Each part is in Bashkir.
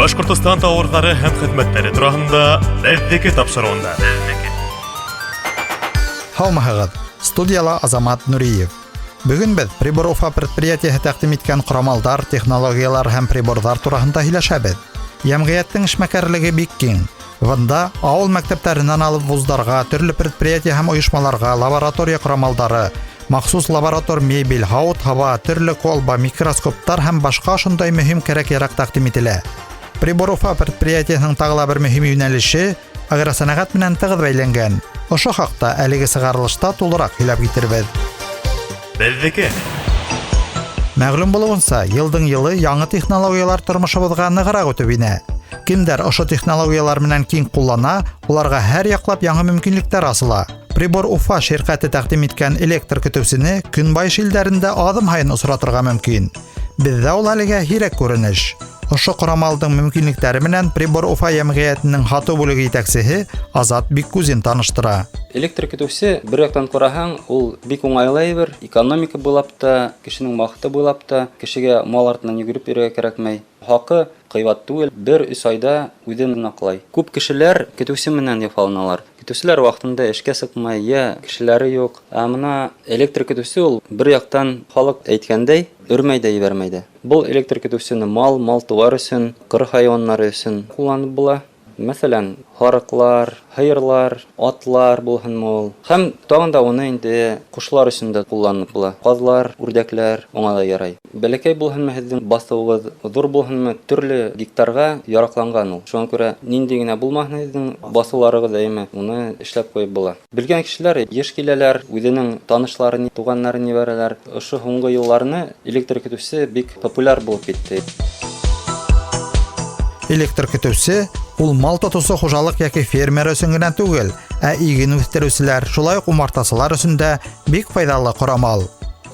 Башҡортостан тауарҙары һәм хеҙмәттәре тураһында Беҙҙеке тапшырыуында. Һаумыһығыҙ! Студияла Азамат Нуриев. Бөгөн беҙ Прибор Уфа предприятиеһы тәҡдим иткән ҡорамалдар, технологиялар һәм приборҙар тураһында һөйләшәбеҙ. Йәмғиәттең эшмәкәрлеге бик киң. Бында ауыл мәктәптәренән алып вуздарға, төрлө предприятие һәм ойошмаларға лаборатория ҡорамалдары, махсус лаборатор мебель, һауыт-һаба, төрлө колба, микроскоптар һәм башҡа ошондай мөһим кәрәк-яраҡ тәҡдим ителә. Прибор Уфа предприятиеһының тағы ла бер мөһим йүнәлеше агросәнәғәт менән тығыҙ бәйләнгән. Ошо хаҡта әлеге сығарылышта тулыраҡ һөйләп китербеҙ. Беҙҙеке. Мәғлүм булыуынса, йылдың йылы яңы технологиялар тормошобоҙға нығыраҡ үтеп инә. Кемдәр ошо технологиялар менән киң ҡуллана, уларға һәр яҡлап яңы мөмкинлектәр асыла. Прибор Уфа ширҡәте тәҡдим иткән электр көтөүсене көнбайыш илдәрендә аҙым һайын осратырға мөмкин. Беҙҙә ул әлегә һирәк күренеш. Ошо ҡорамалдың мөмкинлектәре менән Прибор Уфа йәмғиәтенең һатыу бүлеге етәксеһе Азат Биккузин таныштыра. Электр көтөүсе бер яҡтан ҡараһаң, ул бик уңайлы әйбер. Экономика буйлап та, кешенең ваҡыты буйлап та, кешегә мал артынан йүгереп йөрөргә кәрәкмәй. Хаҡы ҡыйбат түгел, бер өс айҙа үҙен аҡлай. Күп кешеләр көтөүсе менән яфаланалар. Көтөүселәр ваҡытында эшкә сыҡмай, йә кешеләре юҡ. Ә мына электр көтөүсе ул бер яҡтан халыҡ әйткәндәй, өрмәй ҙә ебәрмәй ҙә. Был электр көтөүсене мал, мал-тыуар өсөн, ҡыр хайуаннары өсөн ҡулланып була. Мәҫәлән, һарыҡлар, һыйырлар, атлар булһынмы ул. Һәм тағын да уны инде ҡошлар өсөн дә ҡулланып була. Ҡаҙлар, үрҙәкләр уңа да ярай. Бәләкәй булһынмы һеҙҙең баҫыуығыҙ, ҙур булһынмы, төрлө гектарға яраҡланған ул. Шуңа күрә ниндәй генә булмаһын һеҙҙең баҫыуларығыҙ, әйме, уны эшләп ҡуйып була. Белгән кешеләр йыш киләләр, үҙенең танышларын, туғаннарын ебәрәләр. Ошо һуңғы йылларны электр көтөүсе бик популяр булып китте. Электр көтөүсе ул мал тотоусы хужалыҡ йәки фермер өсөн генә түгел, ә иген үҫтереүселәр, шулай уҡ умартасылар өсөн дә бик файҙалы ҡорамал.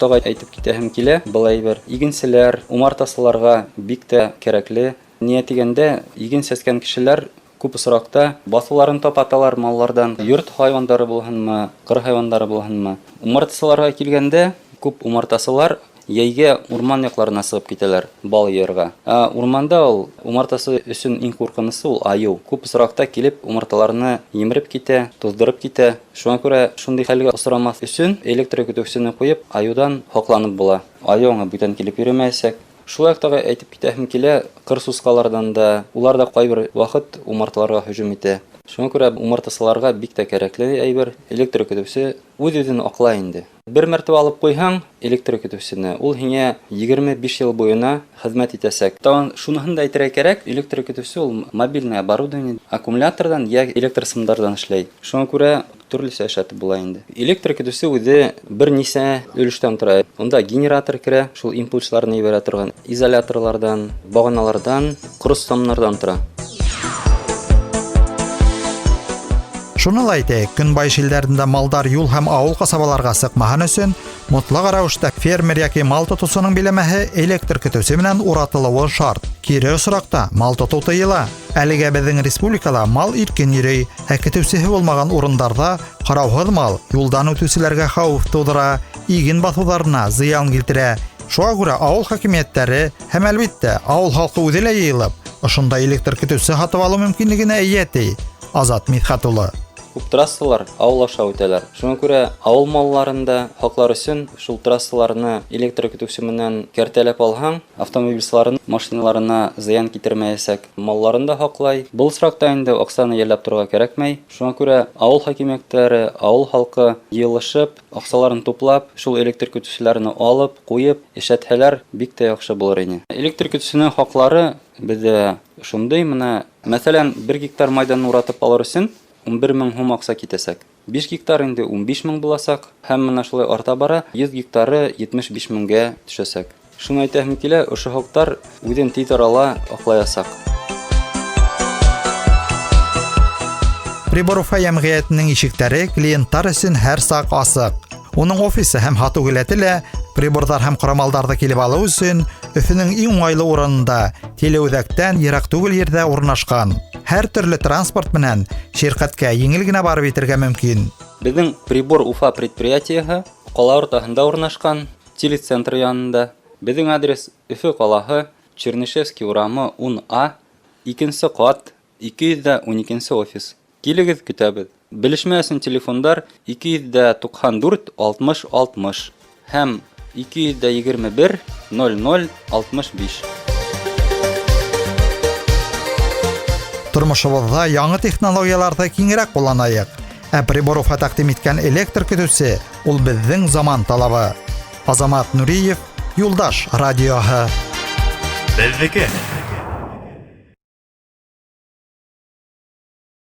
Тағы әйтеп китәһем килә, был әйбер игенселәр, умартасыларға бик тә кәрәкле. Ниә тигәндә, иген сәскән кешеләр күп осраҡта баҫыуларын тапаталар малларҙан, йорт хайуандары булһынмы, ҡыр хайуандары булһынмы. Умартасыларға килгәндә, күп умартасылар йәйгә урман яҡларына сығып китәләр бал йыйырға. Ә урманда ул умартасы өсөн иң ҡурҡынысы ул айыу. Күп осраҡта килеп умарталарны емереп китә, туҙҙырып китә. Шуңа күрә шундай хәлгә осрамаҫ өсөн электр көтөүсене ҡуйып, айыуҙан һаҡланып була. Айыу аңа бүтән килеп йөрөмәйәсәк. Шулай уҡ тағы әйтеп китәһем килә, ҡыр сусҡаларҙан да, улар ҙа ҡайбер ваҡыт умарталарға һөжүм итә. Шуңа күрә умартасыларға бик тә кәрәкле әйбер. Электр көтөүсе үҙ-үҙен аҡлай инде. Бер мәртәбә алып ҡуйһаң электр көтөүсене, ул һиңә 25 йыл буйына хеҙмәт итәсәк. Тағын шуныһын да әйтергә кәрәк, электр көтөүсе ул мобильное оборудование, аккумуляторҙан йә электр сымдарҙан эшләй. Шуңа күрә төрлөсә эшләтеп була инде. Электр көтөүсе үҙе бер нисә өлөштән тора. Унда генератор керә, шул импульсларны ебәрә торған изоляторлардан, бағаналардан, ҡорос самнарҙан тора. Шуны ла әйтәйек, көнбайыш илдәрендә малдар юл һәм ауыл ҡасабаларға сыҡмаһын өсөн мотлаҡ рәүештә фермер йәки мал тотоусының биләмәһе электр көтөүсе менән уратылыуы шарт. Кире осраҡта мал тотоу тыйыла. Әлегә беҙҙең республикала мал иркен йөрөй, ә көтөүсеһе булмаған урындарҙа ҡарауһыҙ мал юлдан үтеүселәргә хәүеф тыуҙыра, иген баҫыуҙарына зыян килтерә. Шуға күрә ауыл хакимиәттәре һәм әлбиттә ауыл халҡы үҙе лә йыйылып, ошондай электр көтөүсе һатып алыу мөмкинлегенә эйә, ти Азат Мидхәт улы. Күп трассалар ауыл аша үтәләр. Шуңа күрә ауыл малларын да һаҡлар өсөн шул трассаларны электр көтөүсе менән кәртәләп алһаң, автомобильсыларын машиналарына зыян китермәйәсәк. Малларын да һаҡлай. Был осраҡта инде аҡсаны йәлләп торорға кәрәкмәй. Шуңа күрә ауыл хакимиәттәре, ауыл халҡы йыйылышып, аҡсаларын туплап, шул электр көтөүселәрне алып, ҡуйып, эшләтһәләр бик тә яҡшы булыр ине. Электр көтөүсенең хаҡлары беҙҙә шундай, мына, мәҫәлән, 1 гектар майҙанны уратып алыр өсөн 11 мең һум аҡса китәсәк. 5 гектар инде 15 мең буласаҡ, һәм мына шулай арта бара, 100 гектары 75 меңгә төшәсәк. Шуны әйтәһем килә, ошо хаҡтар үҙен тиҙ арала аҡлаясаҡ. Прибор Уфа йәмғиәтенең ишектәре клиенттар өсөн һәр саҡ асыҡ. Уның офисы һәм һатыу келәте лә приборҙар һәм ҡорамалдарҙы килеп алыу өсөн Өфөнөң иң уңайлы урынында, телеүҙәктән йыраҡ түгел ерҙә урынлашҡан. Һәр төрлө транспорт менән ширҡәткә еңел генә барып етергә мөмкин. Беҙҙең Прибор Уфа предприятиеһы ҡала уртаһында урынлашҡан, телецентр янында. Беҙҙең адрес Өфө ҡалаһы, Чернышевский урамы 10А, Икенсе ҡат, 212 нсе офис. Килегеҙ, көтәбеҙ. Белешмә өсөн телефондар 294 60 60 һәм 221 00 65. Тормошобоҙҙа яңы технологияларҙы киңерәк ҡулланайыҡ. Ә Прибор Уфа тәҡдим иткән электр көтөүсе ул беҙҙең заман талабы. Азамат Нуриев, Юлдаш радиоһы. Беҙҙеке.